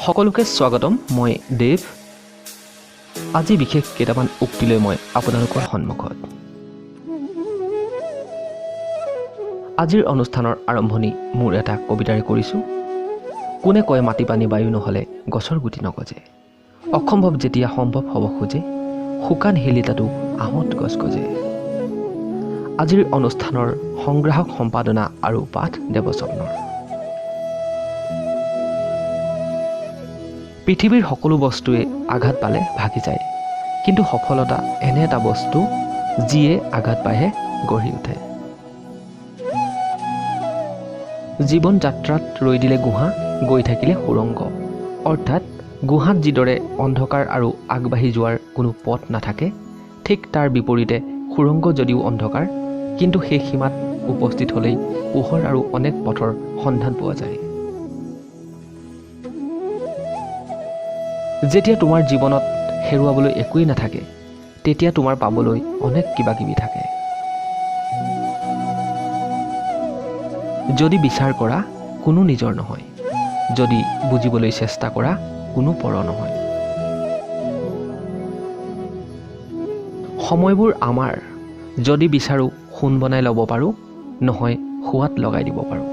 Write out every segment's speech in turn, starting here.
সকলোকে স্বাগতম। মই দেৱ। আজি বিশেষ কেইটামান উক্তিলৈ মই আপোনালোকৰ সন্মুখত। আজিৰ অনুষ্ঠানৰ আৰম্ভণি মোৰ এটা কবিতাৰে কৰিছোঁ। কোনে কয় মাটি পানী বায়ু নহ'লে গছৰ গুটি নগজে? অসম্ভৱ যেতিয়া সম্ভৱ হ'ব খোজে, শুকান শিলিতাতো আহঁত গছ গজে। আজিৰ অনুষ্ঠানৰ সংগ্ৰাহক, সম্পাদনা আৰু পাঠ দেৱস্বপ্নৰ। পৃথিৱীৰ সকলো বস্তুৱে আঘাত পালে ভাগি যায়, কিন্তু সফলতা এনে এটা বস্তু যিয়ে আঘাত পাইহে গঢ়ি উঠে। জীৱন যাত্ৰাত ৰৈ দিলে গুহা, গৈ থাকিলে সুৰংগ। অৰ্থাৎ গুহাত যিদৰে অন্ধকাৰ আৰু আগবাঢ়ি যোৱাৰ কোনো পথ নাথাকে, ঠিক তাৰ বিপৰীতে সুৰংগ যদিও অন্ধকাৰ, কিন্তু সেই সীমাত উপস্থিত হ'লেই পোহৰ আৰু অনেক পথৰ সন্ধান পোৱা যায়। যেতিয়া তোমাৰ জীৱনত হেৰুৱাবলৈ একোৱেই নাথাকে, তেতিয়া তোমাৰ পাবলৈ অনেক কিবা কিবি থাকে। যদি বিচাৰ কৰা, কোনো নিজৰ নহয়। যদি বুজিবলৈ চেষ্টা কৰা, কোনো পৰ নহয়। সময়বোৰ আমাৰ। যদি বিচাৰোঁ সোণ বনাই ল'ব পাৰোঁ, নহয় সোৱাদ লগাই দিব পাৰোঁ।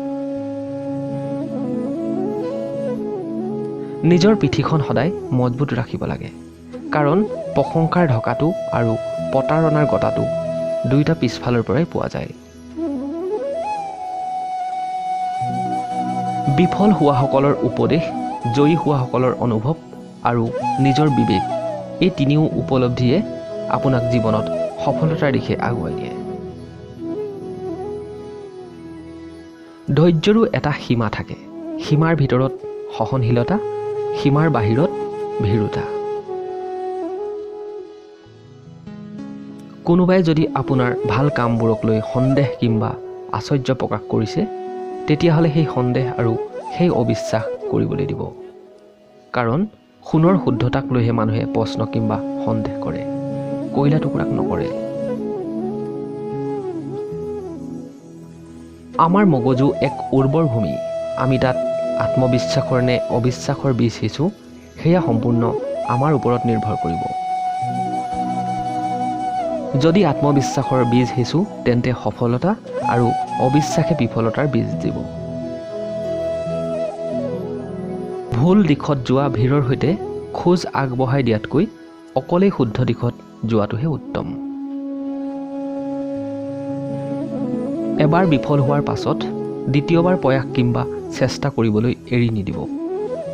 নিজৰ পিঠিখন সদায় মজবুত ৰাখিব লাগে, কাৰণ প্ৰশংসাৰ ঢকাটো আৰু প্ৰতাৰণাৰ গতাটো দুয়োটা পিছফালৰ পৰাই পোৱা যায়। বিফল হোৱাসকলৰ উপদেশ, জয়ী হোৱাসকলৰ অনুভৱ আৰু নিজৰ বিবেক, এই তিনিও উপলব্ধিয়ে আপোনাক জীৱনত সফলতাৰ দিশে আগুৱাই নিয়ে। ধৈৰ্যৰো এটা সীমা থাকে। সীমাৰ ভিতৰত সহনশীলতা, সীমাৰ বাহিৰত ভীৰুতা। কোনোবাই যদি আপোনাৰ ভাল কামবোৰক লৈ সন্দেহ কিম্বা আশ্চৰ্য প্ৰকাশ কৰিছে, তেতিয়াহ'লে সেই সন্দেহ আৰু সেই অবিশ্বাস কৰিবলৈ দিব। কাৰণ সোণৰ শুদ্ধতাক লৈহে মানুহে প্ৰশ্ন কিম্বা সন্দেহ কৰে, কয়লা টুকুৰাক নকৰে। আমাৰ মগজু এক উৰ্বৰ ভূমি। আমি তাত আত্মবিশ্বাসৰ নে অবিশ্বাসৰ বীজ সিঁচোঁ, সেয়া সম্পূৰ্ণ আমাৰ ওপৰত নিৰ্ভৰ কৰিব। যদি আত্মবিশ্বাসৰ বীজ সিঁচোঁ, তেন্তে সফলতা, আৰু অবিশ্বাসে বিফলতাৰ বীজ দিব। ভুল দিশত যোৱা ভিৰৰ সৈতে খোজ আগবঢ়াই দিয়াতকৈ অকলেই শুদ্ধ দিশত যোৱাটোহে উত্তম। এবাৰ বিফল হোৱাৰ পাছত দ্বিতীয়বাৰ প্ৰয়াস কিম্বা চেষ্টা কৰিবলৈ এৰি নিদিব,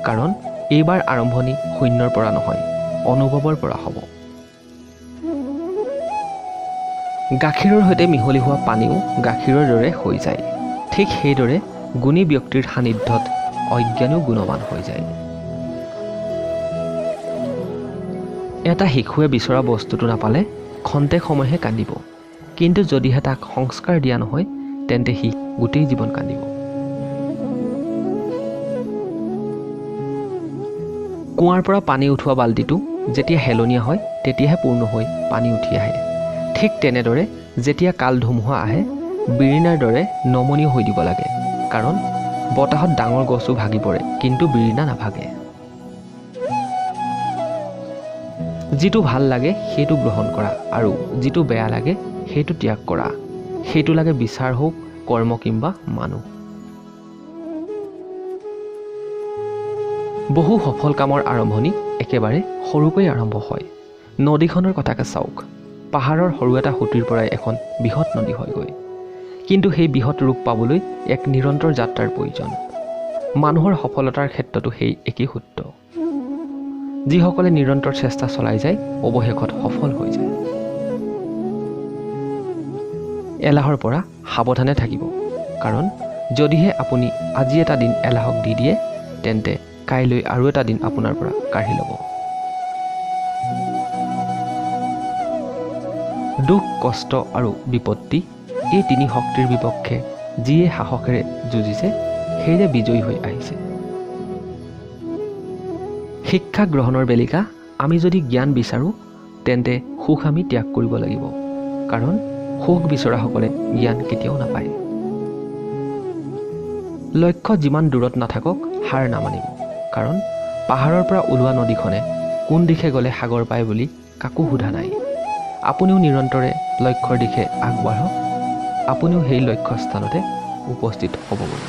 কাৰণ এইবাৰ আৰম্ভণি শূন্যৰ পৰা নহয়, অনুভৱৰ পৰা হ'ব। গাখীৰৰ সৈতে মিহলি হোৱা পানীও গাখীৰৰ দৰে হৈ যায়। ঠিক সেইদৰে গুণী ব্যক্তিৰ সান্নিধ্যত অজ্ঞানীও গুণৱান হৈ যায়। এটা শিশুৱে বিচৰা বস্তুটো নাপালে খন্তেক সময়হে কান্দিব, কিন্তু যদিহে তাক সংস্কাৰ দিয়া নহয়, তেন্তে সি গোটেই জীৱন কান্দিব। কুঁৱাৰ পৰা পানী উঠোৱা বাল্টিটো যেতিয়া হেলনীয়া হয়, তেতিয়াহে পূৰ্ণ হৈ পানী উঠি আহে। ঠিক তেনেদৰে যেতিয়া কাল ধুমুহা আহে, বিৰিণাৰ দৰে নমনীয় হৈ দিব লাগে, কাৰণ বতাহত ডাঙৰ গছো ভাগি পৰে, কিন্তু বিৰিণা নাভাগে। যিটো ভাল লাগে সেইটো গ্ৰহণ কৰা, আৰু যিটো বেয়া লাগে সেইটো ত্যাগ কৰা। সেইটো লাগে বিচাৰ হওক, কৰ্ম কিম্বা মানুহ। বহু সফল কামৰ আৰম্ভণি একেবাৰে সৰুকৈ আৰম্ভ হয়। নদীখনৰ কথাকে চাওক, পাহাৰৰ সৰু এটা সুঁতিৰ পৰাই এখন বৃহৎ নদী হয়গৈ। কিন্তু সেই বৃহৎ ৰূপ পাবলৈ এক নিৰন্তৰ যাত্ৰাৰ প্ৰয়োজন। মানুহৰ সফলতাৰ ক্ষেত্ৰতো সেই একেই সূত্ৰ। যিসকলে নিৰন্তৰ চেষ্টা চলাই যায়, অৱশেষত সফল হৈ যায়। এলাহৰ পৰা সাৱধানে থাকিব, কাৰণ যদিহে আপুনি আজি এটা দিন এলাহক দি দিয়ে, তেন্তে কাইলৈ আৰু এটা দিন আপোনাৰ পৰা কাঢ়ি ল'ব। দুখ, কষ্ট আৰু বিপত্তি, এই তিনি শক্তিৰ বিপক্ষে যিয়ে সাহসেৰে যুঁজিছে, সেয়ে বিজয়ী হৈ আহিছে। শিক্ষা গ্ৰহণৰ বেলিকা আমি যদি জ্ঞান বিচাৰোঁ, তেন্তে সুখ আমি ত্যাগ কৰিব লাগিব, কাৰণ সুখ বিচৰাসকলে জ্ঞান কেতিয়াও নাপায়। লক্ষ্য যিমান দূৰত নাথাকক, হাৰ নামানিব, কাৰণ পাহাৰৰ পৰা ওলোৱা নদীখনে কোন দিশে গ'লে সাগৰ পায় বুলি কাকো সোধা নাই। আপুনিও নিৰন্তৰে লক্ষ্যৰ দিশে আগবাঢ়ক, আপুনিও সেই লক্ষ্যস্থানতে উপস্থিত হ'বগৈ।